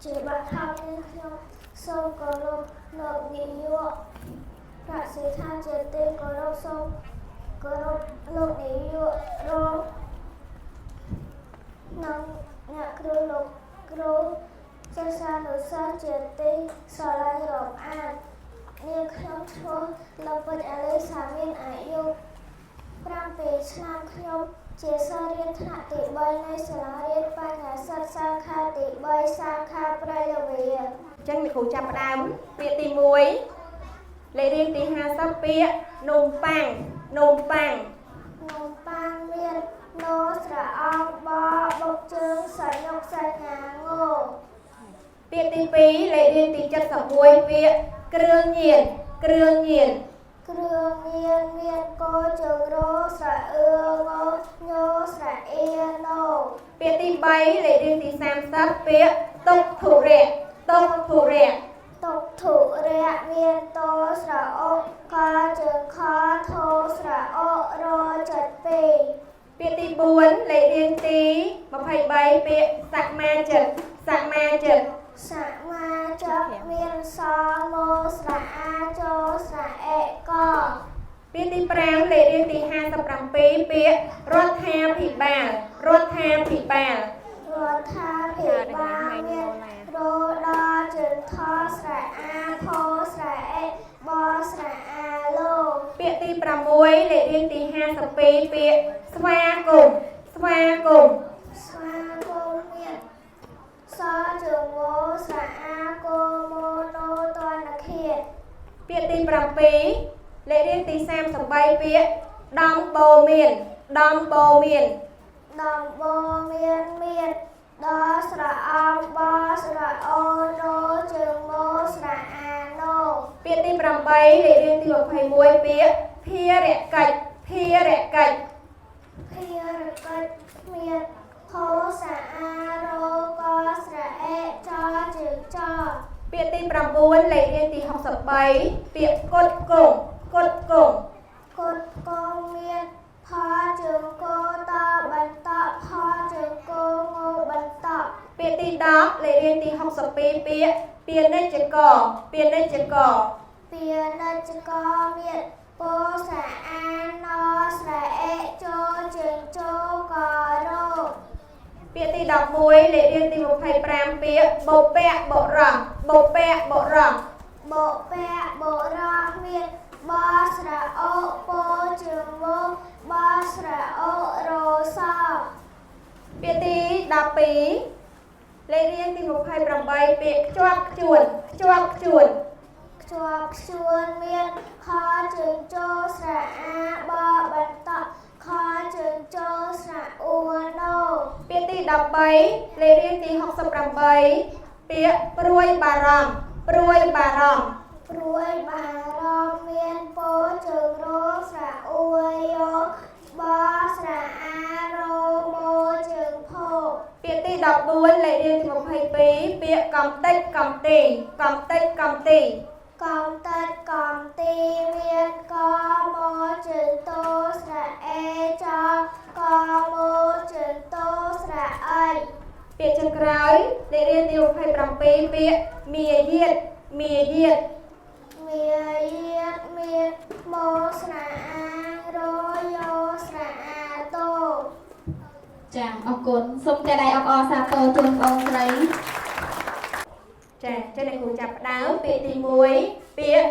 ជាបឋមនេះខ្ញុំសូមគោរពលោកនាយកប្រាក់សេដ្ឋាជាទីគោរពសូមគោរពលោកនាយករងនិងអ្នកគ្រូលោកគ្រូសិស្សានុសិស្សជាទីស្រឡាញ់រាប់អាននាងខ្ញុំឈ្មោះលពេជ្រអាលីសាមានអាយុ7ឆ្នាំខ្ញុំជាសិស្សរៀនថ្នាក់ទី3នៃសាលារៀនបញ្ញាសិទ្ធសាខាទី3សាខាព្រៃល្វា អញ្ចឹងលោកគ្រូចាប់ផ្ដើមពាក្យទី1លេខរៀងទី50ពាក្យនំប៉័ងនំប៉័ង នំប៉័ងមានណូស្រអងបបុកជើងសញុកសញ្ញាងោ ពាក្យទី2លេខរៀងទី71ពាក្យគ្រឿងញៀនគ្រឿងញៀន គ្រឿងញៀនមានកោជើងរោស្រអឺងោញោស្រអៀណូ ពាក្យទី3លេខរៀងទី30ពាក្យតុកធុរៈតុកធុរៈ តុកធុរៈមានតោស្រអុកកជើងខធោស្រអុរចុច2 ពាក្យទី4លេខរៀងទី23ពាក្យសមាជិកសមាជិក សមាជិកមានសមោស្រអាជោស្រអេក ពាក្យទី5លេខរៀងទី57ពាក្យរដ្ឋាភិបាលរដ្ឋាភិបាល រដ្ឋាភិបាលមានរដជើងថស្រអាផស្រអេបស្រអាឡូ ពាក្យទី6លេខរៀងទី52ពាក្យស្វាគមន៍ស្វាគមន៍ ស្វាគមន៍មានសជើងវស្រអាកោមោណូតនឃាត ពាក្យទី7លេខរៀងទី33ពាក្យដំបូមានដំបូមាន ដំបូមានមានដស្រអំបស្រអូណូជើងមោស្រអាណូ ពាក្យទី8លេខរៀងទី21ពាក្យភារកិច្ចភារកិច្ច ភារកិច្ចមានផោសាអារោកស្រអេចជើងច ពាក្យទី9លេខរៀងទី63ពាក្យគុតគងគុតគង គុតកងមានផជើងគោតបន្តផជើងគោងោបន្ត ពាក្យទី10លេខរៀងទី62ពាក្យពាណិជ្ជករពាណិជ្ជករ ពាណិជ្ជករមានពោសាអាណស្រអេជោជើងជោករោ ពាក្យទី11លេខរៀងទី25ពាក្យបុព្វបុរសបុព្វបុរស បុពៈបុរសមានបស្រអូពោជើងវបស្រអូរោស ពាក្យទី12លេខរៀងទី28ពាក្យខ្ជាប់ខ្ជួនខ្ជាប់ខ្ជួន ខ្ជាប់ខ្ជួនមានខជើងជោស្រអាបបន្តខជើងជោស្រអ៊ូណូ ពាក្យទី13លេខរៀងទី68ពាក្យព្រួយបារម្ភព្រួយបារម្ភ ព្រួយបារម្ភមានពោជើងរោស្រអ៊ូយោបស្រអារោមោជើងភោ ពាក្យទី14លេខរៀងទី22ពាក្យកំតិចកំទីកំតិចកំទី កំតិចកំទីមានកមោជើងតោស្រអេចកមោជើងតោស្រអី ពាក្យចុងក្រោយលេខរៀងទី27ពាក្យមាយាទមាយាទ មាយាទមានមោស្រអារោយោស្រអាតោ ចាអរគុណសូមតែដៃអបអរសាទរជូនបងស្រី ចាចឹងអ្នកគ្រូចាប់ផ្ដើមពាក្យទី1ពាក្យ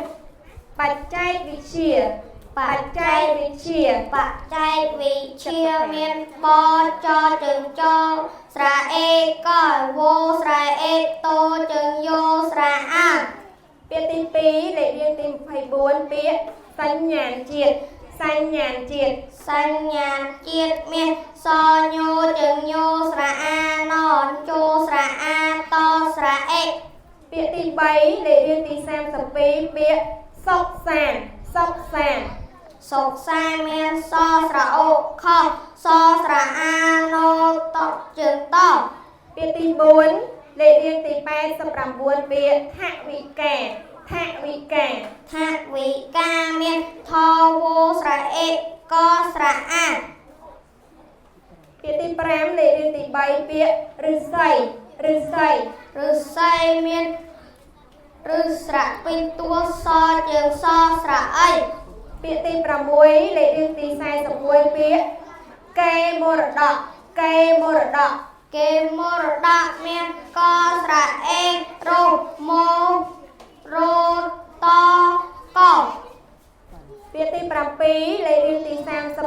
បច្ចេកវិទ្យាបច្ចេកវិទ្យា បច្ចេកវិទ្យាមានបចជើងចស្រអេកវោស្រអេតោជើងយោស្រអា ពាក្យទី2លេខរៀងទី24ពាក្យសញ្ញាណជាតិសញ្ញាណជាតិ សញ្ញាជាតិមានសញោជើងញោស្រអាណនជោស្រអាតស្រអេ ពាក្យទី3លេខរៀងទី32ពាក្យសុកសានសុកសាន សុកសាមានសស្រអូខសស្រអាណោតជើងត ពាក្យទី4លេខរៀងទី89ពាក្យថវិកាថវិកា ថវិកាមានថវោស្រអេកស្រអា ពាក្យទី5លេខរៀងទី3ពាក្យឫស្សីឫស្សី ឫស្សីមានឫស្រៈពេញតួសជើងសស្រៈអី ពាក្យទី6លេខរៀងទី41ពាក្យកេមរតកកេមរតក គេមរតកមានកស្រៈអេរ៉ូម៉ូរ៉ូតក ពាក្យទី7លេខរៀងទី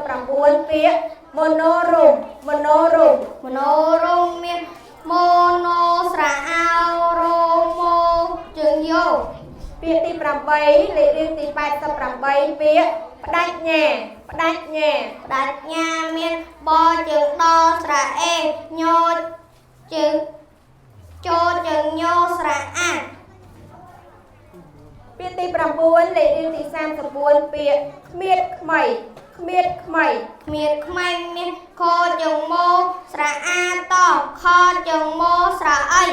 39ពាក្យមនោរមមនោរម មនោរមមានមនោស្រៈអោរ៉ូម៉ូជើងយោ ពាក្យទី8លេខរៀងទី88ពាក្យបដិញ្ញាបដិញ្ញា បដិញ្ញាមានបជើងដស្រៈអេញោជើងចូលជើងញោស្រៈអា ពាក្យទី9លេខរៀងទី34ពាក្យគ្មៀតខ្មៃគ្មៀតខ្មៃ គ្មានខ្មាញ់មានខជើងម៉ូស្រៈអាតខជើងម៉ូស្រៈអី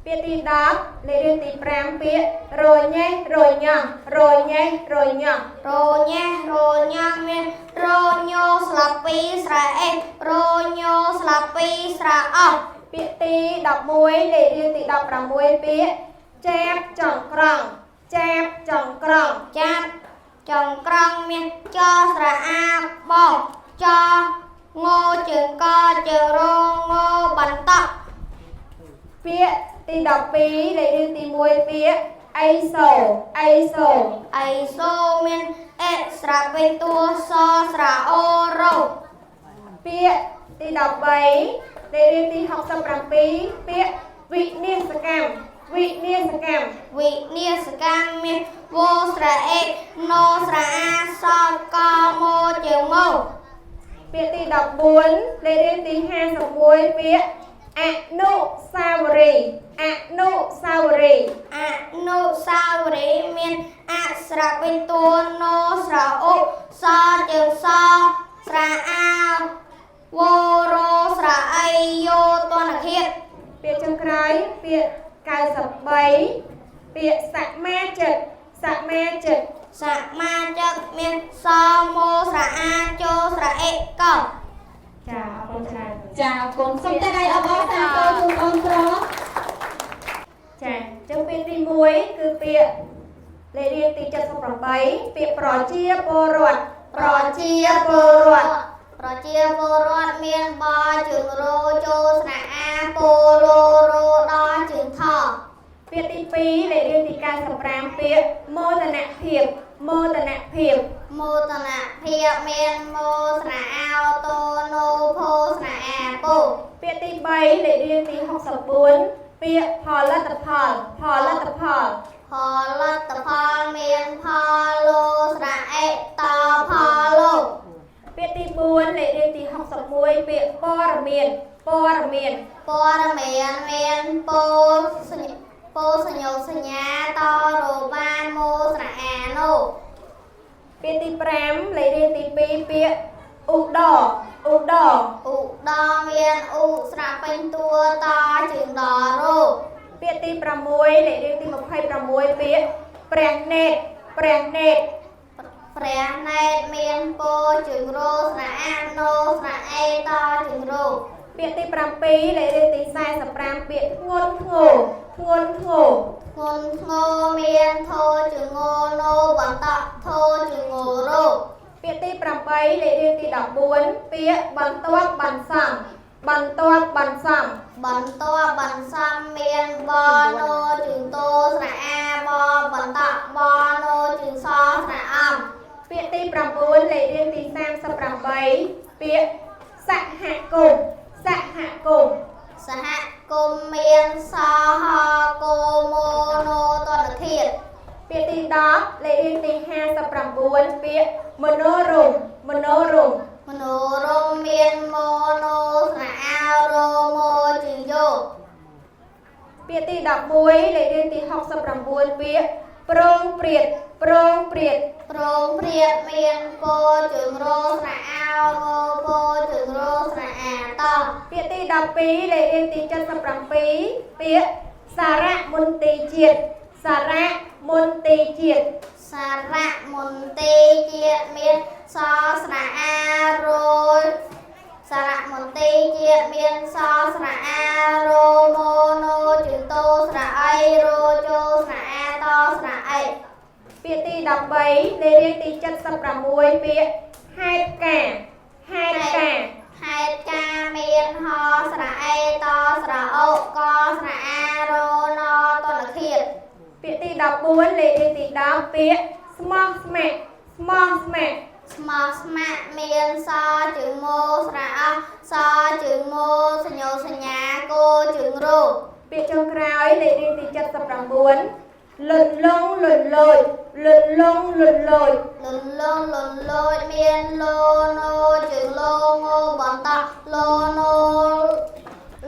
ពាក្យទី10លេខរៀងទី5ពាក្យរញ៉េះរញ៉ោះរញ៉េះរញ៉ោះ រញ៉េះរញ៉ាមានរញោស្លាប់ពីស្រៈអេរញោស្លាប់ពីស្រៈអស់ ពាក្យទី11លេខរៀងទី16ពាក្យចាបចង្ក្រង់ចាបចង្ក្រង់ ចាប់ចង្ក្រង់មានចស្រៈអាបចងោជើងកជើងរងោបន្ត ពាក្យទី12លេខរៀងទី1ពាក្យអីសូអីសូ អីសូមានអេស្រៈពេញតួសស្រៈអូរោ ពាក្យទី13លេខរៀងទី67ពាក្យវិនាសកម្មវិនាសកម្ម វិនាសកម្មមានវោស្រៈអេណូស្រៈអាសកមោជើងមោ ពាក្យទី14លេខរៀងទី51ពាក្យអនុស្សាវរីយ៍អនុស្សាវរីយ៍ អនុស្សាវរីយ៍មានអក្សរៈពេញតួណូស្រៈឧសជើងសស្រៈអាវោរោស្រៈអីយោតនធាត ពាក្យចុងក្រោយពាក្យ93ពាក្យសមាជិកសមាជិក សមាជិកមានសមោស្រៈអាចូលស្រៈអេកោ ចាអរគុណច្រើន ចាអរគុណសូមតែដៃអបអរសាទរជូនបងប្រុស ចាអញ្ចឹងពាក្យទី1គឺពាក្យលេខរៀងទី78ពាក្យប្រជាពលរដ្ឋប្រជាពលរដ្ឋ ប្រជាពលរដ្ឋមានបជើងរោចូលស្រៈអាពលោរោដល់ជើងថ ពាក្យទី2លេខរៀងទី95ពាក្យមោទនភាពមោទនភាព មោទនភាពមានមោស្រៈអោតូណូភោស្រៈអាពោ ពាក្យទី3លេខរៀងទី64ពាក្យផលិតផលផលិតផល ផលិតផលមានផលលោស្រៈអេតផលលោ ពាក្យទី4លេខរៀងទី61ពាក្យព័ត៌មានព័ត៌មាន ព័ត៌មានមានពោសញ្ញពោសញ្ញោសញ្ញាតរោបានមោស្រៈអាណូ ពាក្យទី5លេខរៀងទី2ពាក្យឧត្តរឧត្តរ ឧត្តរមានឧស្រៈពេញតួតជើងដរោ ពាក្យទី6លេខរៀងទី26ពាក្យព្រះនេត្រព្រះនេត្រ ព្រះណេតមានពោជើងរោស្រៈអាណូស្រៈអេតជើងរោ ពាក្យទី7លេខរៀងទី45ពាក្យធ្ងន់ធ្ងរធ្ងន់ធ្ងរ ធ្ងន់ធ្ងរមានធោជងោណូបន្តធោជងោរោ ពាក្យទី8លេខរៀងទី14ពាក្យបន្ទាប់បន្សំបន្ទាប់បន្សំ បន្ទាប់បន្សំមានបណូជើងតោស្រៈអាបបន្តបណូជើងសស្រៈអំ ពាក្យទី9លេខរៀងទី38ពាក្យសហគមន៍សហគមន៍ សហគមន៍មានសហគមោណូតនធាត ពាក្យទី10លេខរៀងទី59ពាក្យមនោរមមនោរម មនោរមមានមโนស្រៈអារោមោជើងយោ ពាក្យទី11លេខរៀងទី69ពាក្យប្រងព្រាតប្រងព្រាត ប្រងព្រាតមានពោជើងរោស្រៈអារោពោជើងរោស្រៈអាត ពាក្យទី12លេខរៀងទី77ពាក្យសារមន្ទីរជាតិសារមន្ទីរជាតិ សារមន្ទីរជាតិមានសស្រៈអារោ សារមន្ទីរជាតិមានសស្រៈអារ៉ូម៉ូណូជើងតូស្រៈអីរ៉ូជោស្រៈអាតស្រៈអី ពាក្យទី13លេខរៀងទី76ពាក្យហេតុការណ៍ហេតុការណ៍ ហេតុការណ៍មានហស្រៈអេតស្រៈអូកស្រៈអារ៉ូណតនឃាត ពាក្យទី14លេខរៀងទី10ពាក្យស្មោះស្ម័គ្រស្មោះស្ម័គ្រ ស្មោះស្ម័គ្រមានសជើងម៉ូស្រៈអសជើងម៉ូសញ្ញោសញ្ញាគោជើងរោ ពាក្យចុងក្រោយលេខរៀងទី79លន់លងលន់លួចលន់លងលន់លួច លន់លងលន់លួចមានឡូណូជើងឡូងូបន្តឡូណូ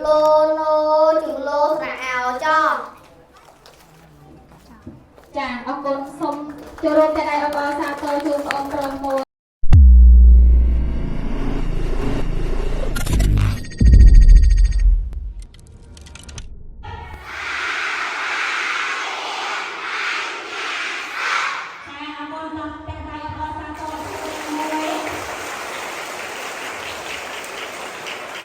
ឡូណូជើងឡូស្រៈអោច ចាអរគុណសូមចូលរួមតែដៃអបអរសាទរជូនបងប្រុសមួយ ចាអរគុណដល់